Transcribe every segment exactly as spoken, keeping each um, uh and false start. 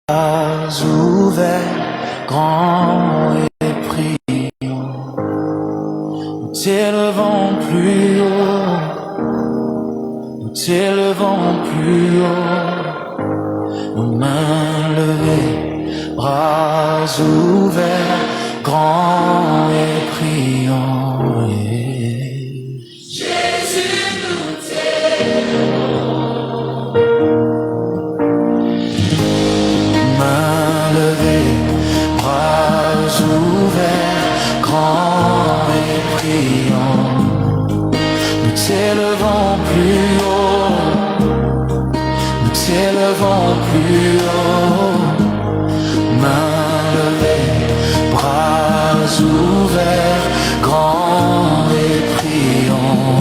bras ouverts, grands et prions. Nous t'élevons plus haut, nous t'élevons plus haut. Nos mains levées, bras ouverts, grands et prions. Jésus, nous t'aimons. Mains levées, bras ouverts, grands et priants. Nous t'élevons plus haut, nous t'élevons plus haut. Mains levées, bras ouverts, grands et priants.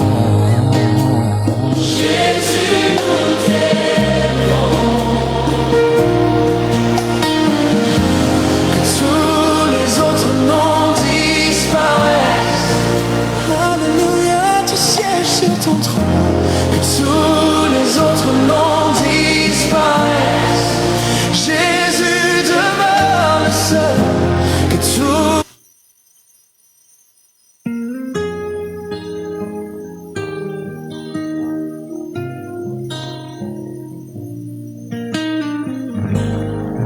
Jésus, nous t'aimons. Que tous les autres noms disparaissent. Alléluia, tu sièges sur ton trône. Que tous les autres noms disparaissent. Jésus demeure le seul. Que tous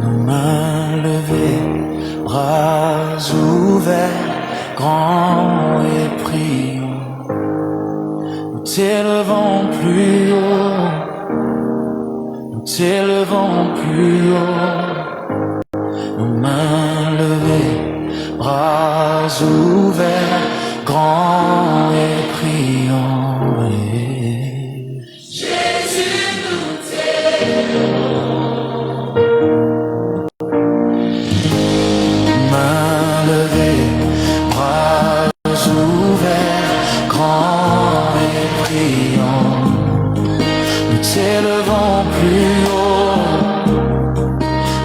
Nos mains levées, bras ouverts, grands et priants. Nous t'élevons plus haut, nous t'élevons plus haut. Nos mains levées, bras ouverts, grands et priants. Jésus, nous t'aimons. Mains levées, bras ouverts, grands et priants. Nous t'élevons plus haut,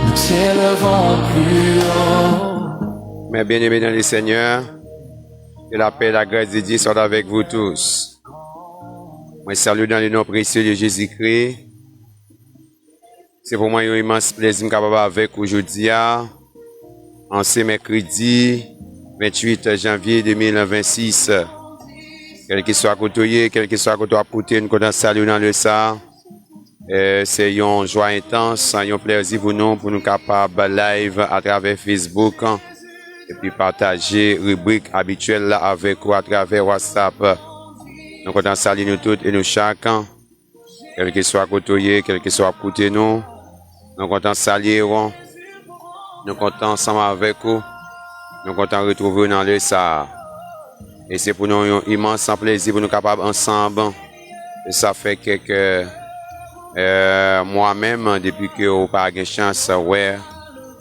nous t'élevons plus haut. Mes bien-aimés dans le Seigneur, que la paix et la grâce de Dieu soient avec vous tous. Mwen salye w nan le non presye de Jezikri. Se pou mwen yon imans plezi m kapab avèk ou jodi a, an se mèkredi venntuit janvye de mil vennsis. Kèlkeswa kote w ye, kèlkeswa kote w ap koute, nou kontan salye w nan lè sa a. Eh, se yon jwa entans, yon plezi pou nou, pou nou kapab live atravè Facebook, epi pataje ribrik abityèl la avèk ou atravè WhatsApp. Nou kontan salye nou tout e nou chak, kèlkeswa kote w ye, kèlkeswa w ap koute nou. Nou kontan salye w. Nou kontan ansanm avèk ou. Nou kontan retwouve w nan lè sa a. E se pou nou yon imans plezi pou nou kapab ansanm. E sa fè kèk, eh, mwa menm, depi ke ou pa gen chans wè,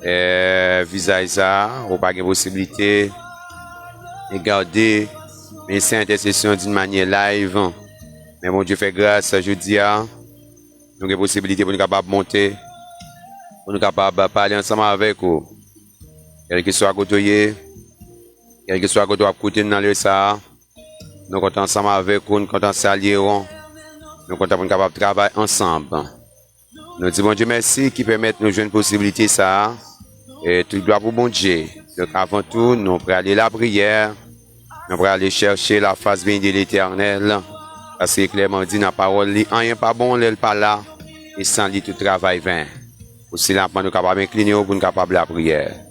eh, vizaj sa a, ou pa gen posiblite gade ministè entèsesyon d'une manière live. Men Bondye fè gras, jodi a, nou gen posiblite pou nou kapab monte, pou nou kapab pale ansanm avèk ou. Kèlkeswa kote w ye, kèlkeswa kote w ap koute n nan lè sa a, nou kontan ansanm avèk ou, nou kontan salye w, nou kontan pou n kapab travay ansanm. Nou di Bondye mèsi ki pèmèt nou jwenn posiblite sa a. E tout glwa pou Bondye. Donk, avan tou, nou prale lapriyè. Nou prale chèche la fas beni de Letènèl. Paske klèman di nan pawòl li, anyen pa bon lè l pa la. E san li, tout travay ven. Pou sila, nou kapab enkline yo pou nou kapab lapriyè.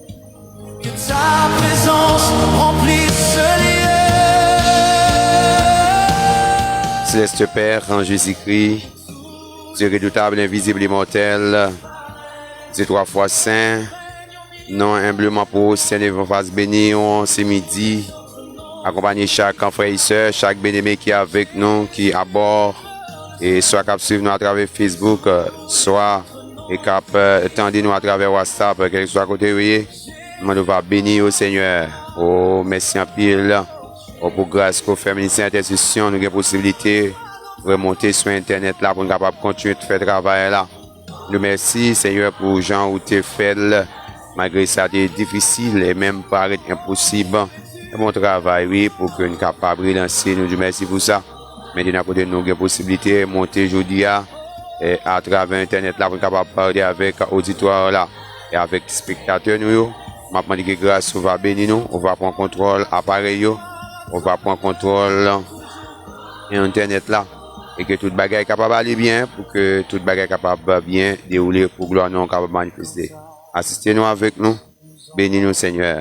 Que ta présence remplisse ce lieu. Céleste Père, en Jésus-Christ, Dieu redoutable, invisible, immortel, Dieu trois fois saint, non enbleman pou ou, Senyè, fas beni w, se midi. Akonpanye chak frè e sè, chak byeneme ki avèk nou, ki abò, e swa k ap swiv nou atravè Facebook, swa e k ap, eh, tande nou atravè WhatsApp, kèlkeswa kote yo ye. Mwen, nou va beni yo, Senyè. O, mèsi anpil. O, pou gras ke w fè ministè entèsesyon, nou gen posiblite remonte sou entènèt la pou nou kapab kontinye fè travay la. Nou mèsi, Senyè, pou jan ou te fè l, malgre sa te difisil e menm parèt enposib. Se bon travay, wi, pou ke n kapab relanse, nou di w mèsi pou sa. Mentenan, kote nou gen posiblite monte jodi a, e atravè entènèt la, pou n kapab pale avèk oditwa la. e avèk espektatè nou yo. M ap mande ke gras ou va beni nou, ou va pran kontwòl aparèy yo, ou va pran kontwòl entènèt la, e ke tout bagay kapab ale byen, pou ke tout bagay kapab byen dewoule, pou glwa nou an kapab manifeste. Asiste nou avèk nou, beni nou, Senyè.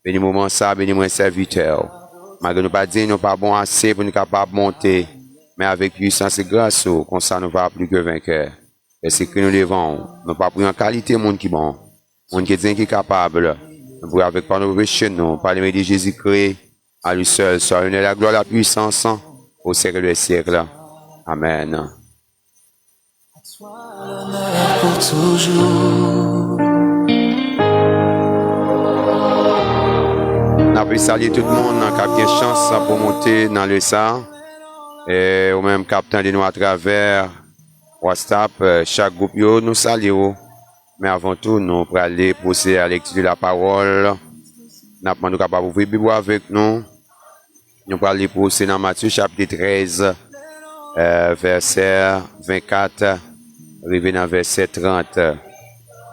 Beni moman sa, beni mwen sèvitè w. Malgre nou pa diy, nou pa bon ase pou nou kapab monte, men avèk pwisans e gras ou, konsa nou va pli ke venkè. Èske nou devan w, nou pa priye an kalite moun ki bon, moun ki diy, ki kapab. Nou priye avèk padon pou peche nou, pa le mérite de Jésus-Christ, à lui seul soit l'honneur, la gloire, la puissance, au siècle des siècles. Amèn. N ap salye tout moun k ap gen chans pou monte nan lye sa. E ou menm k ap tande nou atravè WhatsApp, eh, chak gwoup yo, nou salye w. Men avan tou, nou prale pwosede a lekti de la pawòl. N ap mande w kapab ouvri Bib ou avèk nou. Nou pral li pou w, se nan Matye chapit trèz, eh, vèsè vennkat, rive nan vèsè trant.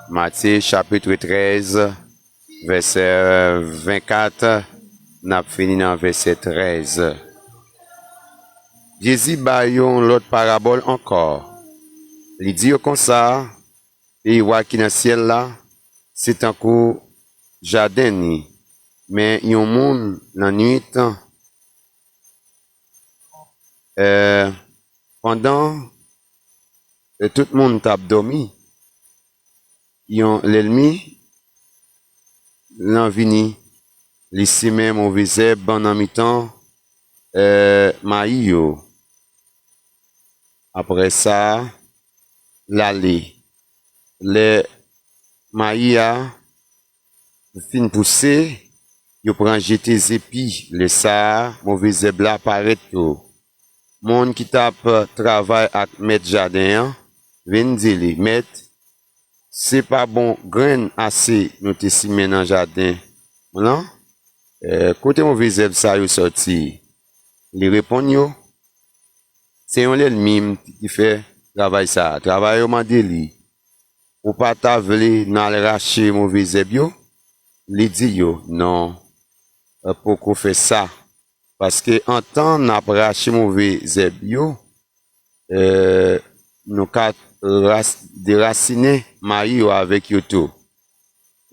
Matye chapit trèz, vèsè vennkat, n ap fini nan vèsè trèz. Jezi ba yo yon lòt parabòl ankò. Li di yo konsa, Peyi wa ki nan syèl la, se tankou jaden ni, men yon moun nan nuit, eh, pandan, eh, tout moun t ap dòmi, yon lènmi lan vini, li simen move zèb nan mitan, eh, mayi yo. Apre sa, l ale. Lè mayi a fin pouse, yo pran jete zepi. Lè sa a, move zèb la parèt tou. Moun ki t ap travay ak mèt jaden an vin di li, Mèt, se pa bon grenn ase nou te simen nan jaden lan? Eh, kote move zèb sa yo sòti? Li reponn yo, Se yon lènmi m ki fè travay sa a. Travayè yo mande li, Ou pa ta vle n al rache move zèb yo? Li di yo, Non, poko fè sa. Paske antan n ap rache move zèb yo, eh, nou ka ras-, derasinen mayi yo avèk yo tou.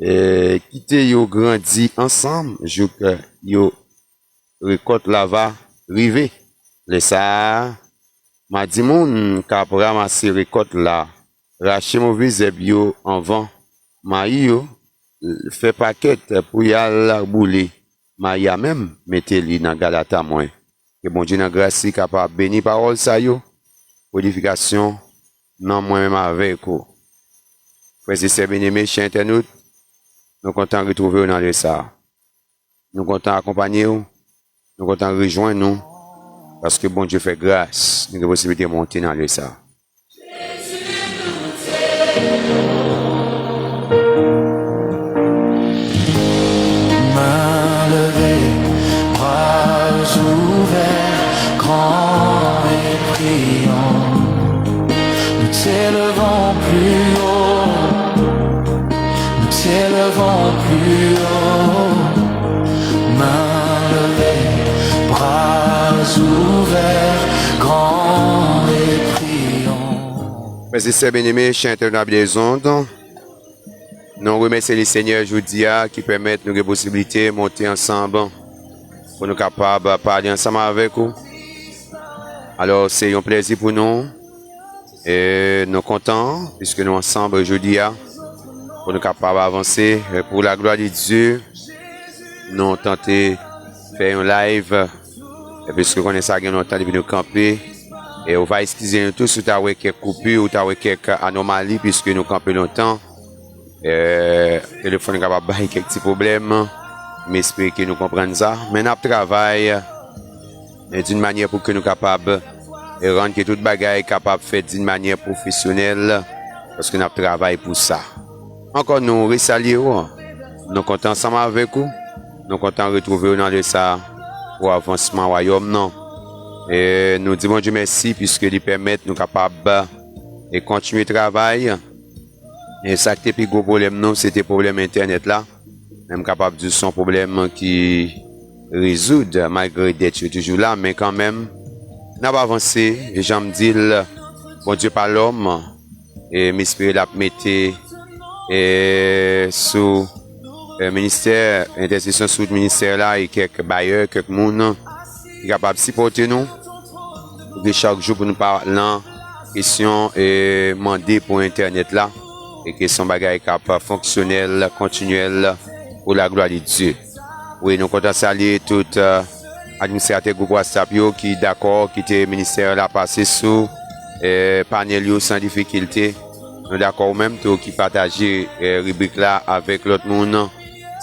Eh, kite yo grandi ansanm jouk yo rekòt la va rive. Lè sa a, m a di moun k ap ranmase rekòt la, rache move zèb yo anvan mayi yo, fè pakèt pou y al boule mayi a menm, mete li nan galata mwen. Ke Bondye nan gras li kapab beni pawòl sa yo pou edifikasyon nanm mwen menm avèk ou. Frè e sè byeneme, chè entènot, nou kontan retwouve w nan lè sa a. Nou kontan akonpanye w, nou kontan rejwenn ou, paske Bondye fè gras, nou gen posiblite monte nan lye sa. Main levée, bras ouverts, grand et priant, nous t'élevons plus haut. Nous t'élevons plus haut, mains levées, bras ouverts, grands et priants. Frè e sè byeneme, chè entènot de zond, nou remèsye Lesenyè jodi a ki pèmèt nou gen posiblite monte ansanm pou nou kapab pale ansanm avèk ou. Alò, se yon plèzi pou nou. E nou kontan, piske nou ansanm jodi a, pou nou kapab avanse. E pou la glwa de Dye, nou tante fè yon live. E piske konnen sa gen lontan depi nou kanpe. E ou va eskize nou tou si w ta wè kèk koupi, ou ta wè kèk anòmali, piske nou kanpe lontan. Eh, telefòn kapab bay kèk ti pwoblèm. M espere ke nou konprann sa. Men n ap travay, eh, d'une manière pou ke nou kapab, eh, rann ke tout bagay kapab fèt d'une manière professionnelle, paske n ap travay pou sa. Ankò, nou resalye w. Nou kontan ansanm avèk ou. Nou kontan retwouve w nan lè sa a pou avansman wayòm nan. E nou di Bondye mèsi, piske li pèmèt nou kapab, eh, kontinye travay. E sa ki te pi gwo pwoblèm nou, se te pwoblèm entènèt la. Men m kapab di w se yon pwoblèm ki rezoud, malgre dèt yo toujou la, men kanmenm, n ap avanse, e jan m di l, Bondye pa lòm, e m espere l ap mete, e, sou, e, ministè, entèsesyon sou ministè la, e kèk bayè, kèk moun ki kapab sipòte nou, pou ke chak jou pou nou pa nan kesyon, e, mande pou entènèt la, e ke se yon bagay k ap fonksyonèl, kontinyèl, pou la glwa de Dye. Wi, nou kontan salye tout, e, administratè gwoup WhatsApp yo ki dakò kite ministè la pase sou, e, panèl yo san difikilte. Nou dakò ou menm tou ki pataje, e, ribrik la avèk lòt moun.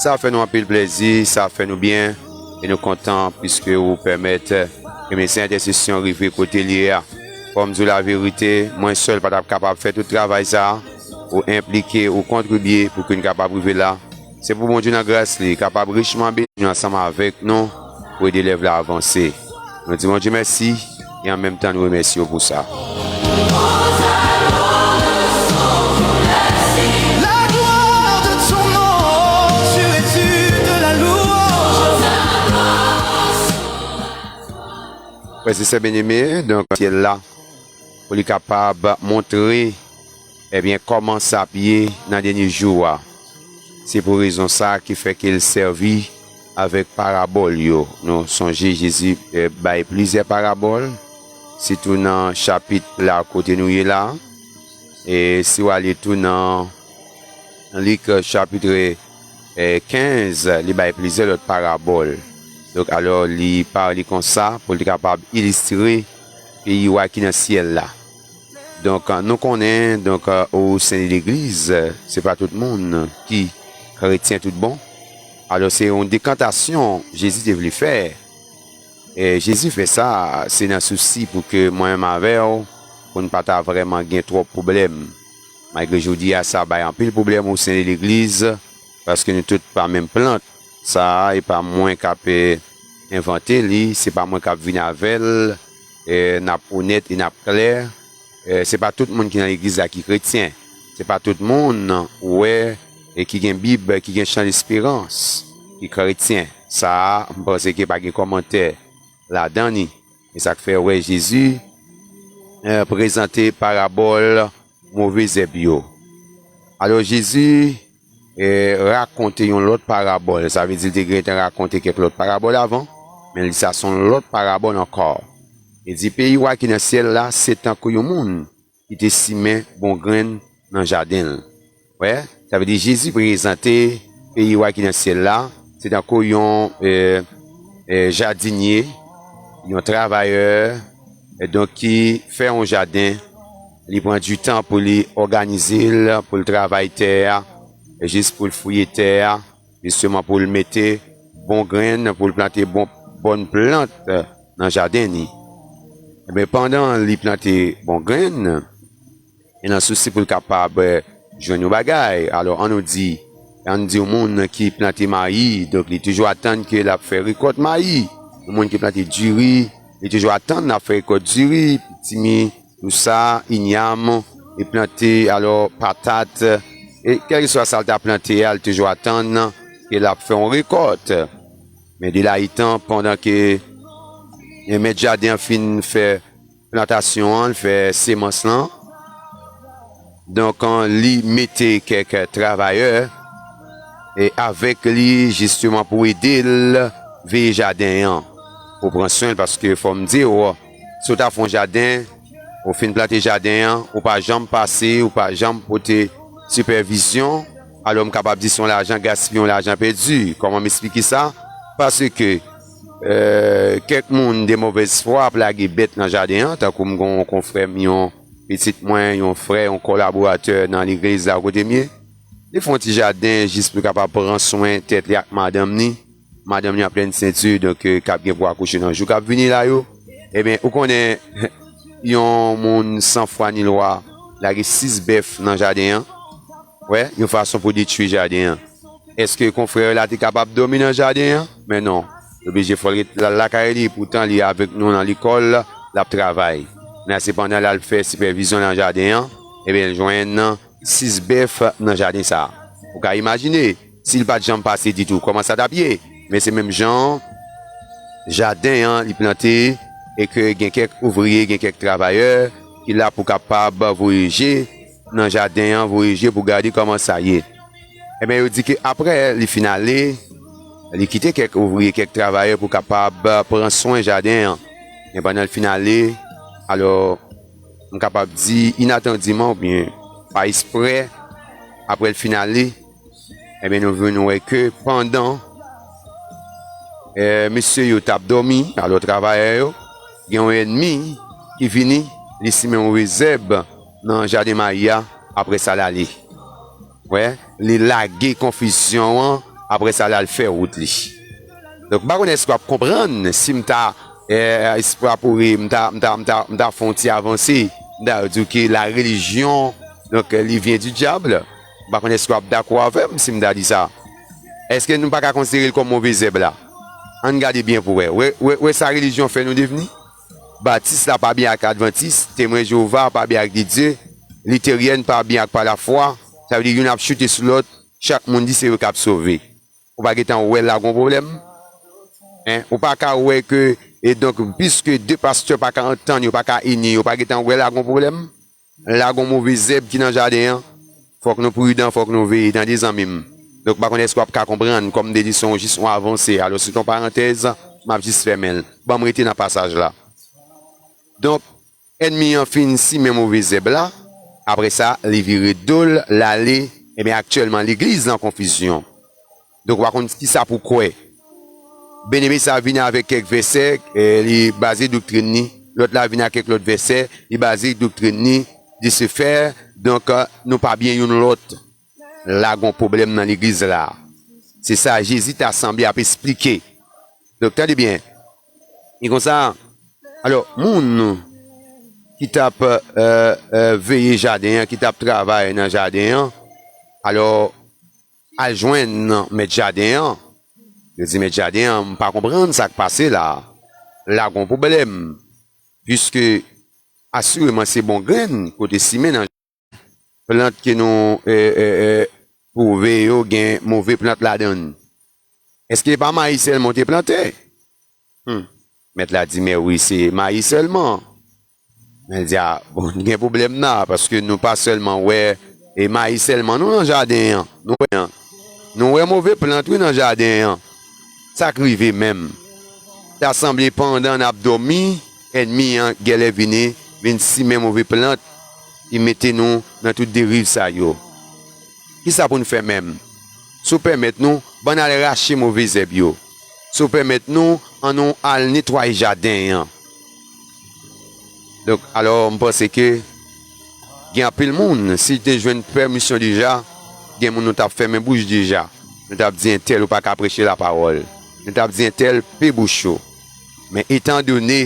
Sa fè nou anpil plèzi, sa fè nou byen, e nou kontan piske ou pèmèt, e, ke mesaj entèsesyon rive kote l ye a. Fò m di w laverite, mwen sèl pa t ap kapab fè tout travay sa a. Ou enplike, ou kontribye pou ke n kapab rive la. Se pou Bondye nan gras li kapab richman beni nou ansanm avèk nou pou ede lèv la avanse. Nou di Bondye mèsi e an menm tan nou remèsye w pou sa. La gloire de ton nom, tu es digne de la louange. Frè e sè byeneme, donk, syèl la, pou li kapab montre, ebyen, kòman sa ap ye nan dènye jou a. Se pou rezon sa ki fè ke l sèvi avèk parabòl yo. Nou sonje Jezi, e, bay plizyè parabòl, sitou nan chapit la kote nou ye la. E si w ale tou nan Lik chapit, e, kenz, li bay plizyè lòt parabòl. Donk, alò, li pale konsa pou l te kapab ilistre peyi wa ki nan syèl la. Donk, nou konnen, donk, o sen de legliz, se pa tout moun ki kretyen tout bon. Alò, se yon dekantasyon Jezi te vle fè. E Jezi fè sa, se nan sousi pou ke mwen menm avè w, pou n pa ta vrèman gen twòp pwoblèm. Malgre jodi a, sa bay anpil pwoblèm o sen de legliz, paske nou tout pa menm plant. Sa a, e pa mwen k ap, e, envante li, se pa mwen k ap vin avè l, e, n ap onèt e n ap klè. E, se pa tout moun ki nan legliz la ki kretyen. Se pa tout moun ou wè e ki gen Bib, ki gen chan lesperans, ki kretyen. Sa a, m panse ke pa gen kòmantè ladan li. E sa k fè w wè Jezi, e, prezante parabòl move zèb yo. Alò, Jezi, e, rakonte yon lòt parabòl. Sa vle di, li te gentan rakonte kèk lòt parabòl avan, men li, sa se yon lòt parabòl ankò. Li di, peyi wa ki nan syèl la, se tankou yon moun ki te simen bon grenn nan jaden l. Wè, sa vle di Jezi prezante peyi wa ki nan syèl la, se tankou yon, e, e, jadinye, yon travayè, e, donk ki fè yon jaden, li pran di tan pou li òganize l, pou l travay tè a, e jis pou l fouye tè a, jisteman pou l mete bon grenn, pou l plante bon, bòn plant nan jaden li. Ebyen, pandan li plante bon grenn, e nan sousi pou l kapab, e, jwenn yon bagay. Alò, ann nou di, ann di yon moun ki plante mayi, donk li toujou atann ke l ap fè rekòt mayi. Yon moun ki plante diri, li toujou atann l ap fè rekòt diri, pitimi, tou sa, inyam, li plante, alò, patat, e kèlkeswa sa l ta plante a, li toujou atann ke l ap fè yon rekòt. Men de la itan, pandan ke, e, mèt jaden an fin fè plantasyon an, l fè semans lan, donk, an, li mete kèk travayè, e, avèk li, jisteman, pou ede l veye jaden an, pou pran swen l, paske fò m di w, si w ta fè yon jaden, ou fin plante jaden an, ou pa janm pase, ou pa janm pote sipèvizyon, alò m kapab di se yon lajan gaspiye, yon lajan pèdi. Kòman m esplike sa? Paske, e, kèk moun de movèz fwa ap lage bèt nan jaden an, tankou m gen yon konfrè m, yon pitit mwen, yon frè, yon kolaboratè nan legliz la kote m ye. Li fè yon ti jaden jis pou l kapab pran swen tèt li ak madanm li. Madanm li an plèn senti, donk, e, k ap gen pou akouche nan jou k ap vini la yo. Ebyen, ou konnen, yon moun san fwa ni lwa lage sis bèf nan jaden an. Wè, yon fason pou detwi jaden an. Èske konfrè la te kapab dòmi nan jaden an? Men non. Li oblije fò l ret la lakay li, poutan li avèk nou nan lekòl, l ap travay. Men sepandan, l al fè sipèvizyon nan jaden an, ebyen, l jwenn sis bèf nan jaden sa a. Ou ka imajine, si l pa t janm pase ditou, kòman sa t ap ye? Men se menm jan an, jaden an, li plante, e ke gen kèk ouvriye, gen kèk travayè ki la pou kapab voye je nan jaden an, voye je pou gade kòman sa ye. Ebyen, yo di ke apre li fin ale, li kite kèk ouvriye, kèk travayè pou kapab pran swen jaden an. Men pandan l fin ale, alò, m kapab di inatandiman oubyen pa espre, apre l fin ale, ebyen, nou vin wè ke pandan, eh, mesye yo t ap dòmi, alò, travayè yo, gen yon ènmi ki vini, li simen move zèb nan jaden mayi a, apre sa l ale. Wè, li lage konfizyon an, apre sa l al fè wout li. Donk, m pa konnen èske w ap konprann si m ta, eh, espwapore, m ta, m ta, m ta, m ta fè yon ti avanse, m ta di w ke la religion, donk, li vyen di dyab. M pa konnen èske w ap dakò avè m si m ta di sa. Èske nou pa ka konsidere l kòm move zèb la? Ann gade byen pou wè. Wè, wè, wè sa religion fè nou devni? Batis la pa byen ak Advantis, Temwen Jewova pa byen ak de Dye, Literyèn pa byen ak Pa Lafwa, sa vle di youn ap choute sou lòt, chak moun di se yo k ap sove. Ou pa gentan wè la gon pwoblèm? Hein? Ou pa ka wè ke, e donk, piske de pastè pa ka antann, yo pa ka ini, ou pa gentan wè la gon pwoblèm? La gon move zèb ki nan jaden an. Fòk nou pridan, fòk nou veye, tande zanmi m. Donk, m pa konnen èske w ap ka konprann, kòm m te di, se yon jis yon avanse. Alò, se yon parantèz, m ap jis fèmen l. Ban m rete nan pasaj la. Donk, ènmi an fin simen move zèb la, apre sa, li vire do l, l ale, ebyen, aktyèlman, legliz nan konfizyon. Donk, w pa konn kisa pou kwè. Byeneme sa vini avèk kèk vèsè, eh, li baze doktrin li. Lòt la vini ak kèk lòt vèsè, li baze doktrin li. De ce fait, donk, eh, nou pa byen youn lòt. La gon pwoblèm nan legliz la. Se sa Jezi ta sanble ap esplike. Donk, tande byen. Li konsa, alò, moun ki t ap, eh, eh, veye jaden an, ki t ap travay nan jaden an, alò, al jwenn mèt jaden an. Yo di, mèt jaden an, m pa konprann sa k pase la. La gon pwoblèm. Piske asireman se bon grenn kote simen nan plant ke nou, eh, eh, eh, twouve yo gen move plant ladan l. Èske pa mayi sèlman w te plante? Hmm. Mèt la di, men wi, se mayi sèlman. Men l di, a, bon, gen pwoblèm la, paske nou pa sèlman wè, e mayi sèlman non nan jaden an. Nou wè, nou wè move plant, wi, nan jaden an. Sa k rive menm? Ta sanble pandan n ap dòmi, ènmi an gèlè vini, vin simen move plant, li mete nou nan tout deriv sa yo. Kisa pou n fè menm? Si w pèmèt nou, ban n al rache move zèb yo. Si w pèmèt nou, ann nou al netwaye jaden an. Donk, alò, m panse ke gen anpil moun, si te jwenn pèmisyon deja, gen moun nou t ap fèmen bouch deja. Nou t ap di, entèl, ou pa ka preche lapawòl. Nou t ap di, entèl, pe bouch ou. Men etandone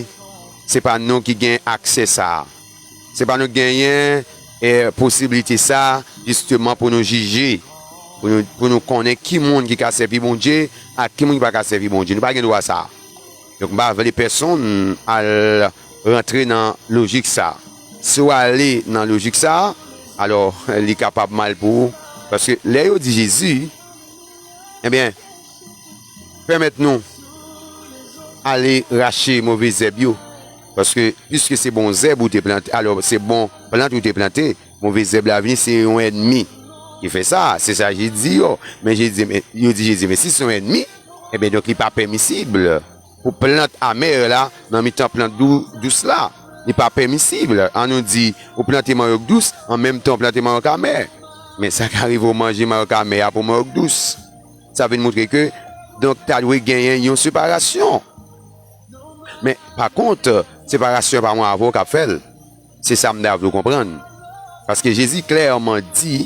se pa nou ki gen aksè sa a, se pa nou ki genyen, eh, posiblite sa a, jisteman, pou nou jije, pou nou, pou nou konnen ki moun ki ka sèvi Bondye ak ki moun ki pa ka sèvi Bondye. Nou pa gen dwa sa a. Donk, m pa vle pèsonn al rantre nan lojik sa a. Si w ale nan lojik sa a, alò, li kapab mal pou ou. Paske lè yo di Jezi, ebyen, pèmèt nou ale rache move zèb yo. Paske, piske se bon zèb ou te plante, alò, se bon plant ou te plante, move zèb la vini, se yon ènmi ki fè sa. Se sa Jezi di yo. Men Jezi, men, yo di Jezi, men si se yon ènmi, ebyen, donk, li pa pèmisib pou plant amè la nan mitan plant dou-, dous la. Li pa pèmisib. Ann nou di, ou plante manyòk dous, an menm tan ou plante manyòk amè. Men sa ka rive w manje manyòk amè a pou manyòk dous. Sa vin montre ke, donk, ta dwe genyen yon separasyon. Men, pa kont, separasyon pa mwen avè w k ap fè l. Se sa m ta vle w konprann. Paske Jezi klèman di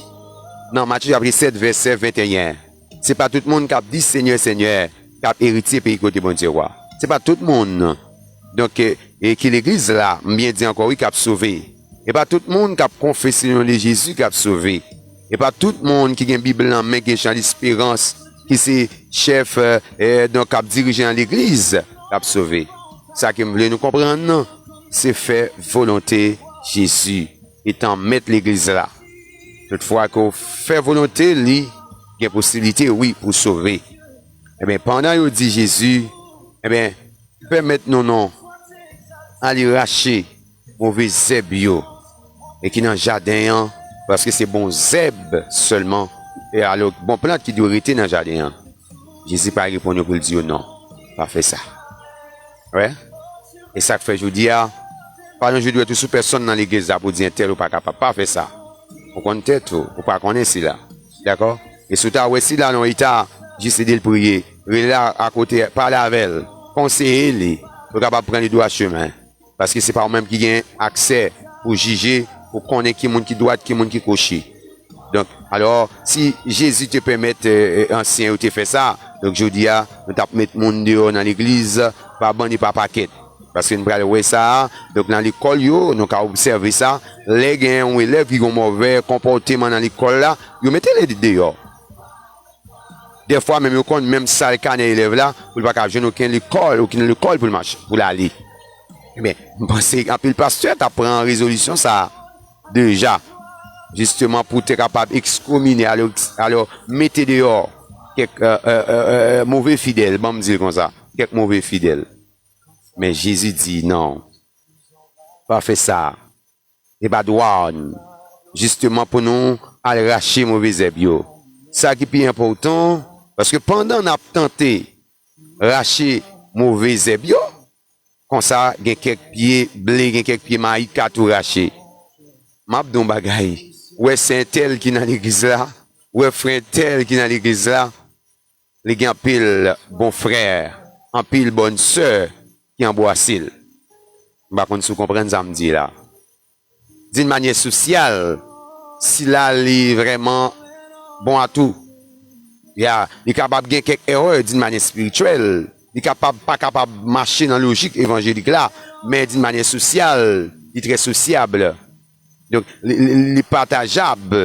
nan Matye chapit sèt, vèsè venteyen, se pa tout moun k ap di, Senyè, Senyè, k ap eritye peyi kote Bondye wa. Se pa tout moun. Donk, e, e ki legliz la, m byen di ankò, wi, k ap sove. E pa tout moun k ap konfese non de Jezi k ap sove. E pa tout moun ki gen Bib nan men, gen Jan Lesperans, ki se chèf, e, e, donk, k ap dirije nan legliz, k ap sove. Sa ke m vle nou konprann, se fè volonte Jezi, etan mèt legliz la. Toutfwa ke w fè volonte li, gen posiblite, wi, pou w sove. Ebyen, pandan yo di Jezi, ebyen, pèmèt nou non ale rache move zèb yo e ki nan jaden an, paske se bon zèb sèlman, e alò bon plant ki dwe rete nan jaden an. Jezi pa reponn yo pou l di yo non, pa fè sa. Wè? E sa k fè jodi a, pa nan je dwèt ou sou pèsonn nan legliz la pou di entèl ou pa kapab, pa fè sa. Ou konn tèt ou, ou pa konnen sila. Dakò? E si w ta wè sila nan eta, jis ede l priye, rele l akote, pale avè l, konseye li, pou l kapab pran li dwa chemen. Paske se pa ou menm ki gen aksè pou jije, pou konnen ki moun ki dwat, ki moun ki kwochi. Donk, alò, si Jezi te pèmèt, e, e, ansyen yo te fè sa, donk, jodi a, nou t ap met moun deyò nan legliz, pa bann e pa pakèt. Paske nou pral wè sa a, donk, nan lekòl yo, nou ka obsève sa, lè gen yon elèv ki gen yon move konpòteman nan lekòl la, yo mete l deyò. Dèfwa, menm yo konn menm sal kanè elèv la, pou l pa ka jwenn okenn lekòl, okenn lekòl pou l mache, pou l ale. Ebyen, m panse anpil pastè t ap pran rezolisyon sa a deja, jisteman pou te kapab ekskomine, alò, alò mete deyò kèk, e, e, e, e, move fidèl, ban m di l konsa, kèk move fidèl. Men Jezi di, non, pa fè sa. E pa dwa n, jisteman pou nou al rache move zèb yo. Sa ki pi enpòtan, paske pandan n ap tante rache move zèb yo, konsa gen kèk pye ble, gen kèk pye mayi k ka tou rache. M ap di w yon bagay, ou wè sè entèl ki nan legliz la, ou wè frè entèl ki nan legliz la, li gen anpil bon frè, anpil bòn sè ki anbwase l. M pa konn si w konprann sa m di la. D'une manière sociale, sila li vrèman bon a tou. Ya, li kapab gen kèk erè d'une manière spirituelle. Li kapab pa kapab mache nan lojik evanjelik la, men d'une manière sociale, li trè sosyab. Donk, li, li, li patajab.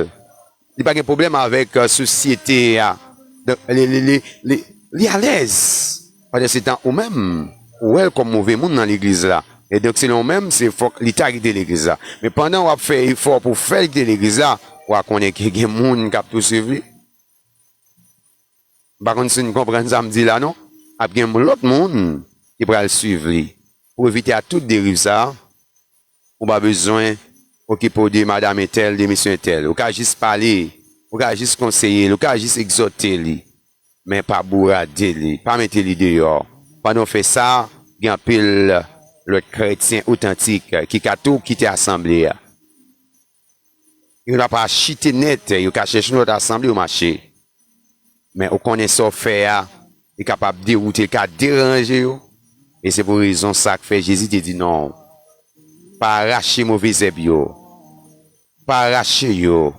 Li pa gen pwoblèm avèk, e, sosyete a. Donk, li, li, li, li, li alèz. Pandan se tan, ou menm, ou wè l kòm move moun nan legliz la. E donk, selon ou menm, se fòk li ta kite legliz la. Men pandan w ap fè efò pou fè l kite legliz la, w a konnen ke gen moun k ap tou swiv li. M pa konn si n konprann sa m di la, non. Ap gen lòt moun ki pral swiv li. Pou evite a tout deriv sa a, ou pa bezwen okipe w de madanm entèl, de mesye entèl. Ou ka jis pale, ou ka jis konseye l, ou ka jis egzòte li. Men pa bourade li, pa mete li deyò. Pandan w fè sa, gen anpil lòt kretyen otantik ki ka tou kite asanble a. Yo pa chite nèt, yo ka chèche yon lòt asanble yo mache. Men ou konnen sa w fè a, li kapab dewoute, li ka deranje yo. E se pou rezon sa k fè Jezi te di non. Pa rache move zèb yo. Pa rache yo.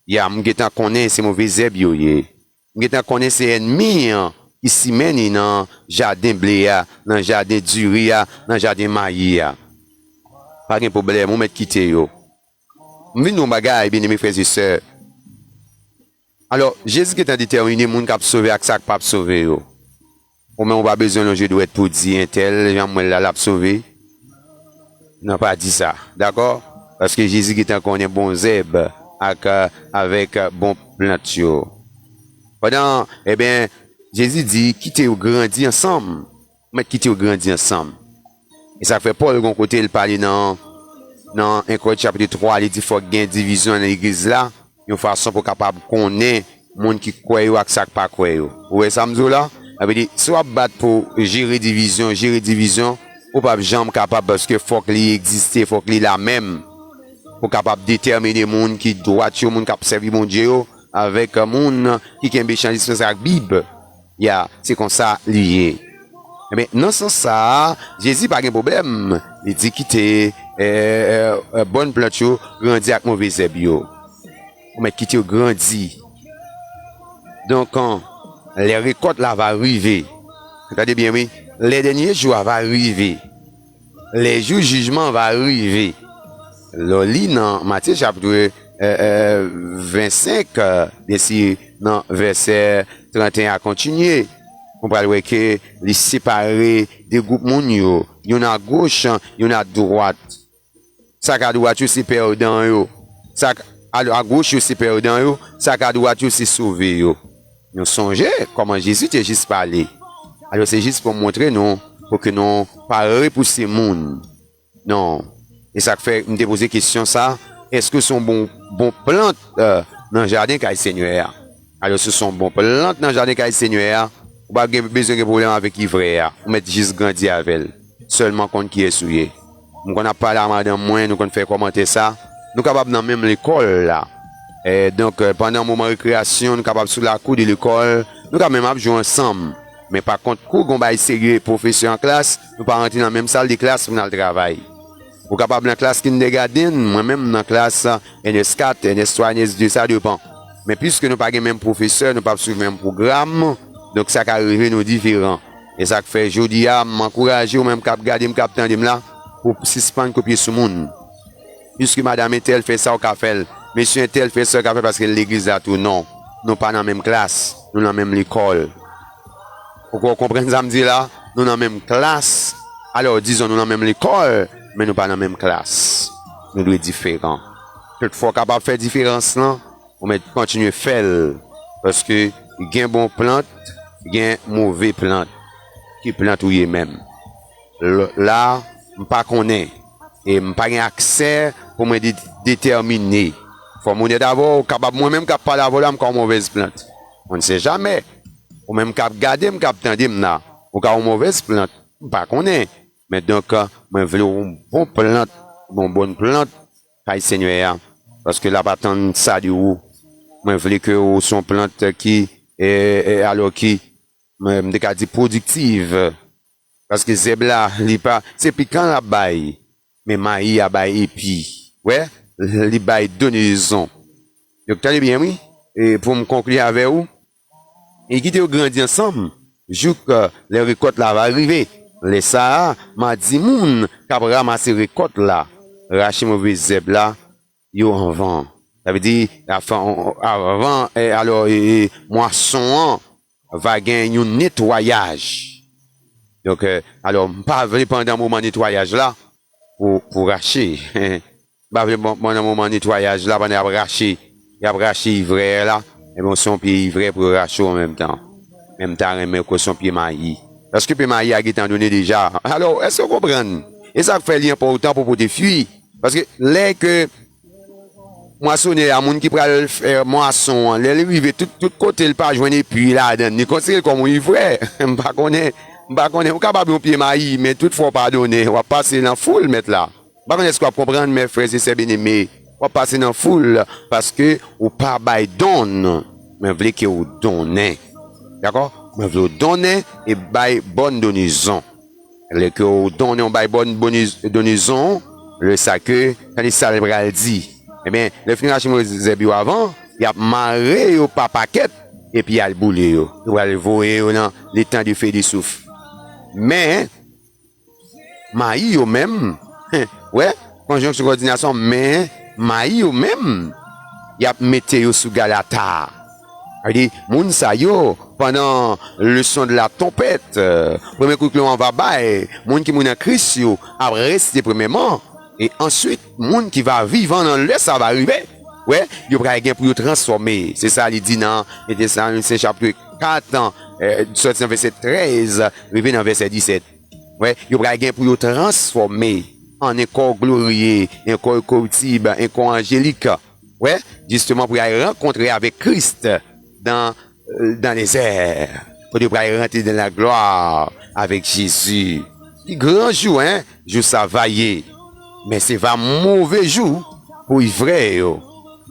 Ya, m gentan konnen se move zèb yo ye. M gentan konnen se ènmi an ki simen li nan jaden ble a, nan jaden diri a, nan jaden mayi a. Pa gen pwoblèm, ou mèt kite yo. M vin di yon bagay, byeneme frè e sè. Alò, Jezi gentan detèmine moun k ap sove ak sa k p ap sove yo. Ou menm ou pa bezwen lonje dwèt pou di entèl, jan m wè l la, l ap sove. Non, pa di sa. Dakò? Paske Jezi gentan konnen bon zèb ak, e, avèk, e, bon plant yo. Pandan, ebyen, Jezi di, kite yo grandi ansanm. Ou mèt kite yo grandi ansanm. E sa k fè Pòl gon kote l pale nan, nan en Korent chapit twa, li di fòk gen divizyon nan legliz la, yon fason pou kapab konnen moun ki kwè yo ak sa k pa kwè yo. Ou wè sa m di w la? Sa vle di, si w ap bat pou jere divizyon, jere divizyon, ou p ap janm kapab paske fòk li egziste, fòk li la menm pou kapab detèmine moun ki dwat yo, moun k ap sèvi Bondye yo, avèk moun ki kenbe chan dispans ak Bib. Ya, se konsa li ye. Ebyen, nan sans sa a, Jezi pa gen pwoblèm. Li di kite, e, e, e, bòn plant yo grandi ak move zèb yo. Ou mèt kite yo grandi. Donk, an, lè rekòt la va rive. Tande byen, wi. Lè dènye jou a va rive. Lè jou jijman va rive. Lè w li nan Matye chapit, e, e, vennsenk, e, byensi nan vèsè tranteyen a kontinye, ou pral wè ke li separe de gwoup moun yo, youn agoch, youn adwat. Sa k adwat yo se pèdan yo. Sa k, Alò, agoch yo se pèdan yo, sa k adwat yo se sove yo. Nou sonje kòman Jezi te jis pale. Alò, se jis pou m montre nou, pou ke nou pare pou se moun. Non. E sa k fè m te poze kesyon sa, èske se yon bon, bon plant, eh, nan jaden kay Senyè a? Alò, si se yon bon plant nan jaden kay Senyè a, ou pa gen, bezwen gen pwoblèm avèk ivrè a. Ou mèt jis grandi avè l. Sèlman konn kiyès ou ye. M konn ap pale a madanm mwen, nou konn fè kòmantè sa. Nou kapab nan menm lekòl la. Eh, donk, eh, pandan moman rekreyasyon, nou kapab sou lakou de lekòl, nou ka menm ap jwe ansanm. Men pa kont, kou gon bagay serye, pwofesè an klas, nou pa rantre nan menm sal de klas pou n al travay. Ou kapab nan klas kindergarten, mwen menm nan klas, eh, N S kat, N S twa, N S de, sa depan. Men piske nou pa gen menm pwofesè, nou p ap swiv menm pwogram, donk sa ka rive nou diferan. E sa k fè jodi a, m ankouraje ou menm k ap gade m, k ap tande m la, pou w sispann kopye sou moun. Piske madanm entèl fè sa, ou ka fè l. Mesye entèl fè sa, ou ka fè l paske l legliz la tou. Non, nou pa nan menm klas, nou nan menm lekòl. Ou ko-, konprann sa m di la? Nou nan menm klas. Alò, dizon, nou nan menm lekòl, men nou pa nan menm klas. Nou dwe diferan. Toutfwa, w kapab fè diferans lan, ou mèt kontinye fè l. Paske gen bon plant, gen move plant. Ki plant ou ye menm? L-, la, m pa konnen. E m pa gen aksè pou mwen de-, detèmine. Fò m onèt avè w, kapab mwen menm k ap pale avè w la, m ka yon movèz plant. On ne sait jamais. Ou menm k ap gade m, k ap tande m la, ou ka yon movèz plant. M pa konnen. Men donk, mwen vle w yon bon plant, yon bon plant kay Senyè a. Paske l ap atann sa de ou. Mwen vle ke ou se yon plant ki, e, e, alò ki, mwen, m te ka di pwodiktiv. Paske zèb la, li pa, se pikan l ap bay, men mayi a bay epi. Wè, li bay donezon. Donk, tande byen, wi, e pou m konkli avè ou, e kite yo grandi ansanm, jouk lè rekòt la va rive. Lè sa a, m a di moun k ap ranmase rekòt la, rache move zèb la, yo anvan. Sa vle di, avan, avan, e, alò, e, e, mwason an va gen yon netwayaj. Donk, e, alò, m pa vle pandan moman netwayaj la, pou, pou rache. M pa vle pandan moman netwayaj la, pandan y ap rache, y ap rache ivrè la, ebyen, se yon pye ivrè pou yo rache an menm tan. Men m ta renmen ke se yon pye mayi. Paske pye mayi a gentan donnen deja. Alò, èske w konprann? E sa k fè li enpòtan pou pote fwi. Paske lè ke mwasonè a, moun ki pral fè mwason an, lè li rive tout, tout kote, li pa jwenn epi ladan l, li konsidere l kòm yon ivrè. M pa konnen, m pa konnen. Ou kapab yon pye mayi, men tout fwa w pa donnen, w ap pase nan foul, mèt la. M pa konnen èske w ap konprann, men frè e sè byeneme, w ap pase nan foul, paske ou pa bay donn. Mwen vle ke w donnen. Dakò? Mwen vle w donnen e bay bòn donezon. Lè ke w donnen, w bay bòn boniz-, donezon, lè sa ke, tande sa l pral di. Ebyen, lè fini rache move zèb yo avan, y ap mare yo pa pakèt, epi y al boule yo. Yo pral voye yo nan letan de fe de souf. Men, mayi yo menm, wè, konjonksyon kòdinasyon, men, mayi yo menm, y ap mete yo sou galata. Sa vle di, moun sa yo, pandan le son de la tonpèt, eh, premye kou klon an va bay, moun ki mouri nan Kris yo ap reste premyèman, e answit, moun ki va vivan nan lè sa va rive, wè, yo pral gen pou yo transfòme. Se sa li di nan Etesalonisyen chapit kat, eh, sòti nan vèsè trèz, rive nan vèsè disèt. Wè, yo pral gen pou yo transfòme an en kò gloriye, en kò enkoriptib, en kò anjelik. Wè, jisteman pou y al rankontre avèk Kris dan, dan lèzè. Kote yo pral rantre dan laglwa avèk Jezi. Ki gran jou, en, jou sa va ye. Men se va move jou pou ivrè yo.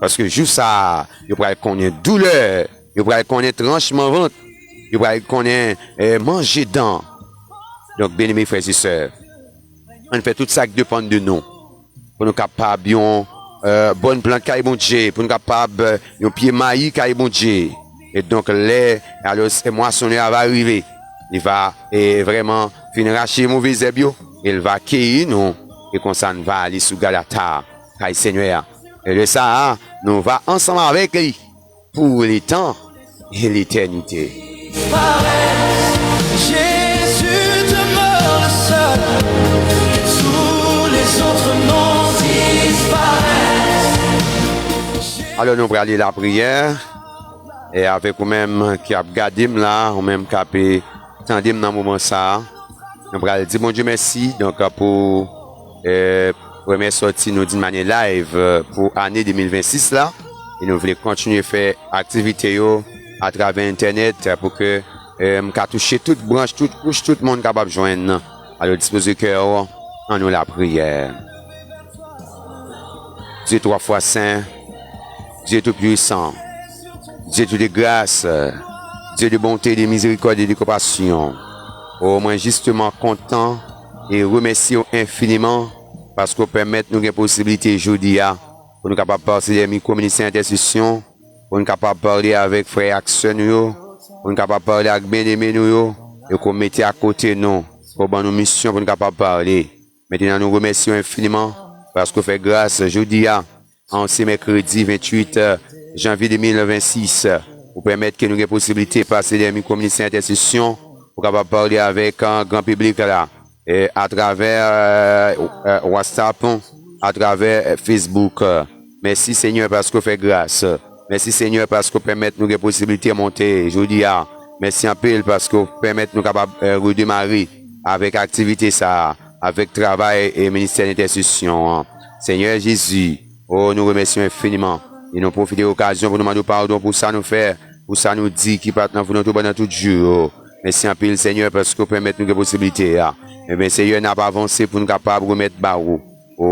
Paske jou sa, yo pral konnen doulè, yo pral konnen tranchman vant, yo pral konnen, eh, manje dan. Donk, byeneme frè e sè, ann fè tout sa k depann de nou pou nou kapab yon, eh, bòn plant kay Bondye, pou nou kapab, eh, yon pye mayi kay Bondye. E donk, lè, alò, mwasonè a va rive, li va, eh, vrèman fin rache move zèb yo, e l va keyi nou, e konsa n va ale sou galata kay Senyè a. E lè sa a, nou va ansanm avèk li pou letan e letènite. Jésus demeure le seul, tous les autres noms disparaissent. Alò, nou prale lapriyè. E avèk ou menm ki ap gade m la, ou menm k ap, e, tande m nan moman sa a, nou pral di Bondye mèsi, donk, pou, e, premyè sòti nou di n manye live, e, pou ane de mil vennsis la. E nou vle kontinye fè aktivite yo atravè entènèt pou ke, e, m ka touche tout branch, tout kouch, tout moun kapab jwenn. Alò, dispoze kè w, annou lapriyè. Dye twa fwa sen, Dye tou pwisan, Dye tou de gras, Dye de bonte, de mizerikòd e de konpasyon. O, mwen jisteman kontan e remèsye w enfiniman paske w pèmèt nou gen posiblite jodi a pou nou kapab pase dèyè mikwo ministè entèsesyon, pou n kapab pale avèk frè ak sè nou yo, pou n kapab pale ak byeneme nou yo, yo ke w mete akote nou, ke w ban nou misyon pou n kapab pale. Mentnan, nou remèsye w enfiniman paske w fè gras jodi a, an se mèkredi venntuit janvye de mil vennsis, ou pèmèt ke nou gen posiblite pase dèyè mikwo ministè entèsesyon pou kapab pale avèk, e, gran piblik la, e, atravè, e, e, WhatsApp, atravè, e, Facebook. Mèsi, Senyè, paske w fè gras. Mèsi, Senyè, paske w pèmèt nou gen posiblite monte jodi a. Mèsi anpil paske w pèmèt nou kapab, e, redemare avèk aktivite sa a, avèk travay e ministè entèsesyon an. Senyè Jezi, o, nou remèsye w enfiniman. E nou pwofite okazyon pou nou mande w padon pou sa nou fè, pou sa nou di ki pa t nan volonte w pandan tout jou yo. Mèsi anpil, Senyè, paske w pèmèt nou gen posiblite a. Ebyen, Senyè, n ap avanse pou n kapab remèt ba ou, o,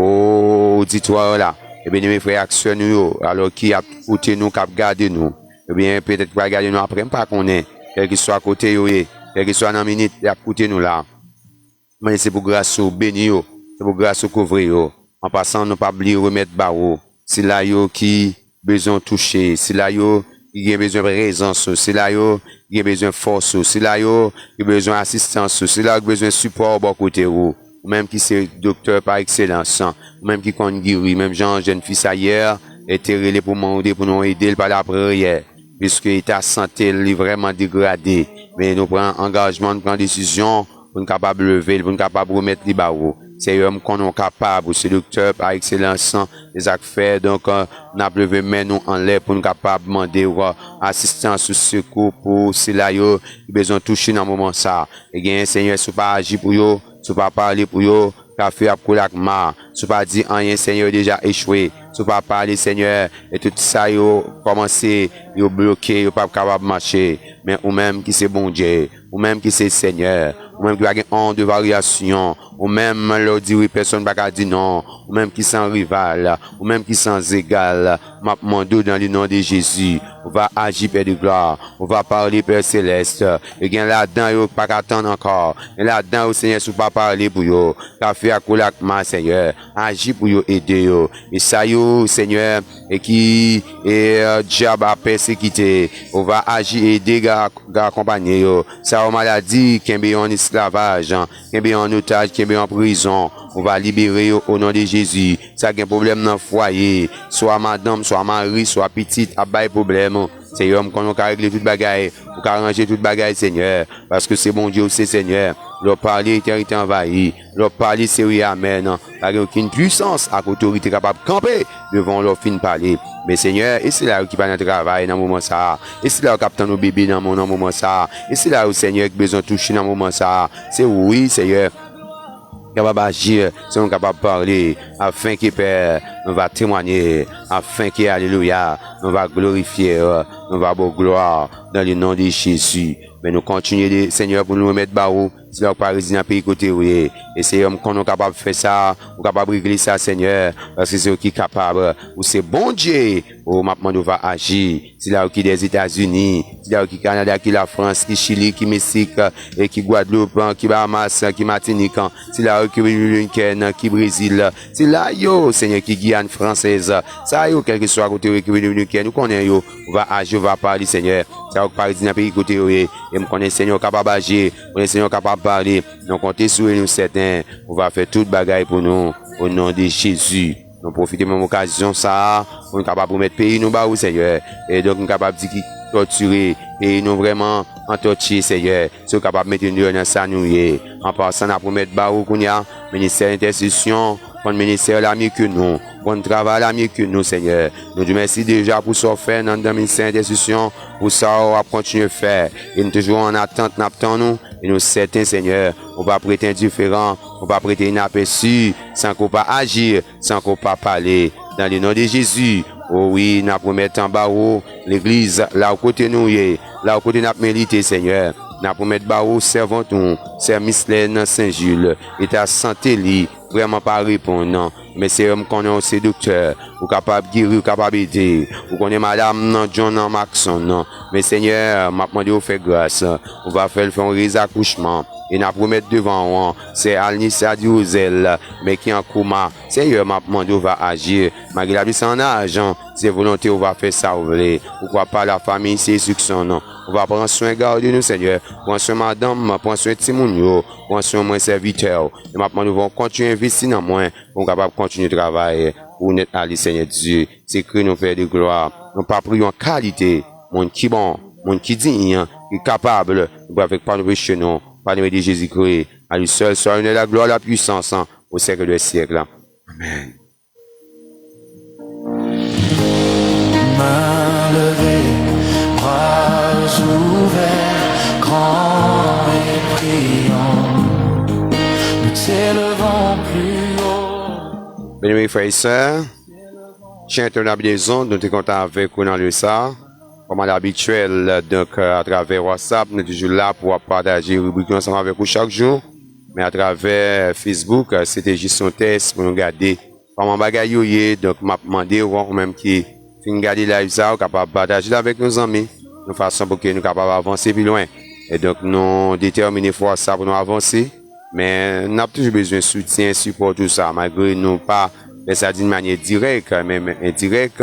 oditwa la, e byeneme frè ak sè nou yo, alò ki ap koute nou, k ap gade nou. Ebyen, petèt pral gade nou apre, m pa konnen. Kèlkeswa kote yo ye, kèlkeswa nan minit y ap koute nou la. Mande se pou gras ou beni yo, se pou gras ou kouvri yo. An pasan, nou pa bliye remèt ba ou sila yo ki bezwen w touche, sila yo ki gen bezwen prezans ou, sila yo ki gen bezwen fòs ou, sila yo ki bezwen asistans ou, sila yo ki bezwen sipò bò kote ou. Ou menm ki se doktè pa ekselans, ou menm ki konn geri, menm jan jèn fi sa yè, e te rele pou mande pou nou ede l pa lapriyè, piske eta sante l li vrèman degrade. Men nou pran angajman, nou pran desizyon pou n kapab leve l, pou n kapab remèt li ba ou. Senyè, m konnen w kapab, ou se doktè pa ekselans, se sa k fè, donk, n ap leve men nou anlè pou n kapab mande w asistans ou sekou pou sila yo ki bezwen touche nan moman sa. E genyen, Senyè, si w pa aji pou yo, si w pa pale pou yo, kafe ap koule ak ma. Si w pa di anyen, Senyè, yo deja echwe. Si w pa pale, Senyè, e tout sa yo kòmanse, yo bloke, yo p ap kapab mache. Men ou menm ki se Bondye, ou menm ki se Senyè, ou menm ki pa gen on de varyasyon, ou menm lè w di wi, pèsonn pa ka di non, ou menm ki san rival, ou menm ki san egal, m ap mande w dans le nom de Jésus, ou va aji, Pè de glwa, ou va pale, Pè selès. E gen ladan yo ki pa ka tann ankò, gen ladan yo, Senyè, si w pa pale pou yo, kafe a koule ak ma, Senyè, aji pou yo, ede yo. E sa yo, Senyè, e ki e, dyab ap pèsekite, ou va aji, ede, ga, ga akonpanye yo. Sa yo maladi, kenbe yo an esklavaj, kenbe yo an otaj, kenbe yo an prizon, ou va libere yo o non de Jezi. Sa gen pwoblèm nan fwaye, swa madanm, swa mari, swa pitit ap bay pwoblèm. Senyè, m konnen w ka regle tout bagay, ou ka ranje tout bagay, Senyè, paske se Bondye ou se, Senyè. Lè w pale, etènite anvayi. Lè w pale, se wi, amèn. Pa gen okenn pwisans ak otorite kapab kanpe devan w lè w fin pale. Men Senyè, e sila yo ki pa nan travay nan moman sa a, e sila yo k ap tann yon bebe nan men w nan moman sa a, e sila yo, Senyè, ki bezwen touche nan moman sa a, se ou wi, Senyè, kapab aji, se ou kapab pale, afenke, Pè, nou va temwanye, afenke, alelouya, nou va glorifye w, nou va ba w glwa, dans le nom de Jésus. Men nou kontinye, Senyè, pou nou remèt ba ou sila ou pa rezide nan peyi kote ou ye. E Senyè, m konnen ou kapab fè sa, ou kapab regle sa, Senyè, paske se ou ki kapab. Ou se Bondye. O, m ap mande ou va aji. Sila yo ki Dèzetazini, sila yo ki Kanada, ki Lafrans, ki Chili, ki Meksik, e ki Gwadloup, ki Bahamas, ki Matinik, sila yo ki Dominikèn, ki Brezil, sila yo, Senyè, ki Giyàn fransèz, sa yo, kèlkeswa kote yo ye, ki Dominikèn, ou konnen yo, ou va aji, ou va pale, Senyè. Sa yo ki pa rezide nan peyi kote yo ye, e m konnen, Senyè, ou kapab aji, m konnen, Senyè, ou kapab pale. Nou konte sou ou e nou sèten ou va fè tout bagay pou nou, o non de Jezi. Nou pwofite menm okazyon sa a pou nou kapab remèt peyi nou ba ou, Senyè. E donk, nou kapab di ki tòtire, peyi nou vrèman an tòti, Senyè. Si ou kapab mete nou deyò nan sa nou ye. An pasan, n ap remèt ba ou kounye a ministè entèsesyon, konn ministè la mye ke nou, konn travay la mye ke nou, Senyè. Nou di w mèsi deja pou sa w fè nan anndan ministè entèsesyon, pou sa w ap kontinye fè. E nou toujou an atant, n ap tann ou, e nou sèten, Senyè, ou p ap rete endiferan, ou p ap rete inapèsi, san ke w pa aji, san ke w pa pale. Dans le nom de Jésus, o wi, n ap remèt anba ou legliz la w kote nou ye, la w kote n ap milite, Senyè. N ap remèt ba ou sèvant ou, sè Mislèn Sen Jil, eta sante li vrèman pa reponn. Men Senyè, m konnen w se doktè, ou kapab geri, ou kapab ede. Ou konnen madanm nan John nan Maxon nan. Men Senyè, m ap mande w fè gras, ou va fè l fè yon rezakouchman. E n ap remèt devan w sè Alnissa Dirozel, men ki an koma. Senyè, m ap mande w va aji. Malgre l ap desann an ajan, se volonte w va fè sa w vle. Ou kwa pa lafanmi se enstriksyon w. Ou va pran swen gade nou, Senyè. Pran swen madanm, pran swen timoun yo, pran swen mwen sèvitè w. E m ap mande w va kontinye envesti nan mwen, pou m kapab kontinye travay pou w nèt ale, Senyè Dye. Se kri nou, Pè de glwa. Nou pa priye an kalite, moun ki bon, moun ki diy, ki kapab, nou pa avèk pa nou peche nou, pa nou ede Jezikri. A li sèl swa lonè, la glwa, la pwisans, o syèk dè syèk. Amèn. Main levée, bras ouverts, grand et priant, nous t'élevons plus haut. Byeneme frè e sè, chè entènot de zond, nou te kontan avèk ou nan lye sa. Kòm alabityèl, donk, atravè WhatsApp, nou toujou la pou ap pataje ribrik yo ansanm avèk ou chak jou. Men atravè Facebook, se te jis yon tès pou nou gade kòman bagay yo ye. Donk, m ap mande w, ou menm ki fin gade live sa, ou kapab pataje l avèk yon zanmi, yon fason pou ke nou kapab avanse pi lwen. E donk, nou detèmine fwa sa pou nou avanse. Men, n ap toujou bezwen soutyen, sipò, tou sa. Malgre nou pa fè sa d'une manière directe, men, men endirèk,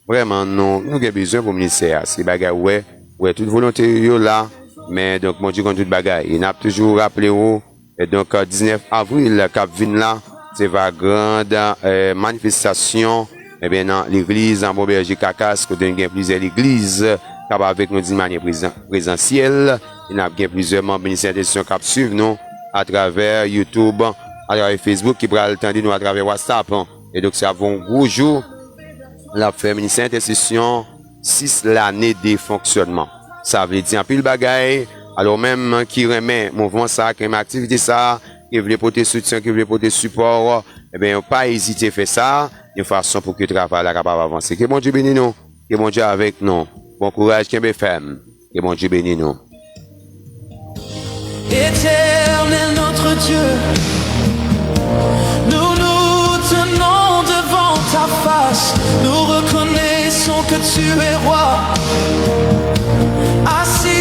vrèman, nou, nou gen bezwen pou ministè a. Se bagay ou wè, ou wè tout volonte yo la. Men, donk, Bondye konn tout bagay. E n ap toujou raple w, e donk, diznèf avril k ap vin la, se va grand, eh, manifestasyon, ebyen, nan legliz an Bon Bèje Kakas, kote n gen plizyè legliz k ap avèk nou d'une manière prézan-, prézansyèl. E n ap gen plizyè manm ministè entèsesyon k ap swiv nou atravè YouTube, atravè Facebook, ki pral tande nou atravè WhatsApp. E donk, sa ap yon gwo jou. L ap fè ministè entèsesyon sis lane de fonksyònman. Sa vle di anpil bagay. Alò, ou menm ki renmen mouvman sa, ki renmen aktivite sa, ki vle pote soutyen, ki vle pote sipò, ebyen, pa ezite fè sa, yon fason pou ke travay la kapab avanse. Ke Bondye beni nou, ke Bondye avèk nou. Bon kouraj, kenbe fèm. Ke Bondye beni nou. Éternel notre Dieu, nous nous tenons devant ta face, nous reconnaissons que tu es roi, assis